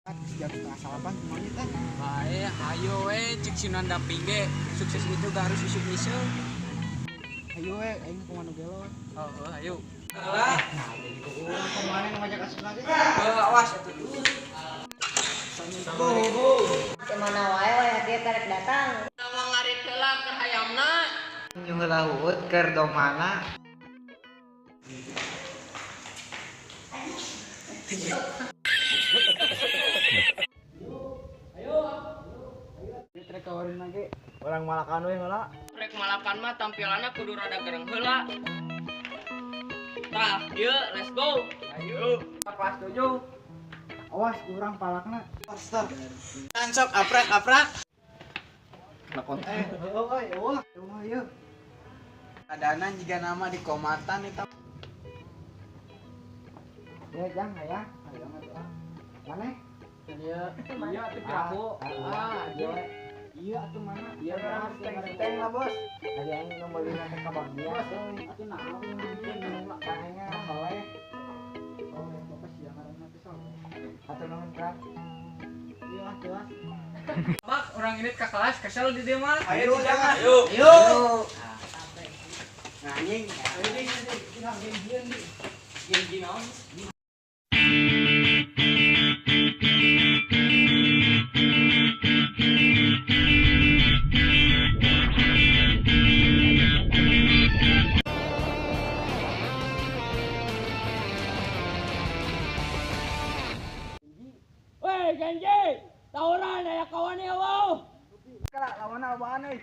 Jam 7:30 semuanya teh. Bae, ayo we cek sinan damping ge. Sukses itu gak harus isuk-isuk. Ayo we, aing kumaha nu gelo. Oh, ayo. Lah, Nah, jadi ku urang kemana nu ngajak asup lagi? Awas atuh. Assalamualaikum. Kemana wae wae dia karek datang. Nama ngarit heula keur hayamna. Nyuheula huut keur domana. Ayo. Trek kawarin lagi. Orang malakan we heula. Rek malakan mah tampilannya kudu rada gereng heula. Tah, ieu let's go. Ayo. Kelas 7. Awas kurang palakna. Poster. Sok aprak-aprak. Heueuh euy, eueuh. Eueuh ieu. Adana jiga nama di komatan eta. Ya jang aya, aya mah tuh. Mana? Iya, iya atuh piraku. Ah, iya. Iya atuh mana? Iya, orang teng-teng lah, Bos. Ada yang nu meuli teh ka Bagja euy. Atuh naon kayaknya soleh. Soleh bapak sia ngaranna teh soleh. Atuh nuhun Kang. Iya ah jelas. Bak, orang ini ke kelas kesel di dieu mah. Ayo, jangan. Ayo. Ayo. Nah, anjing. Ayo di di di. Geng naon? Weh, Genji, tawuran aya kawan ya, wow. Kala lawan apaan euy?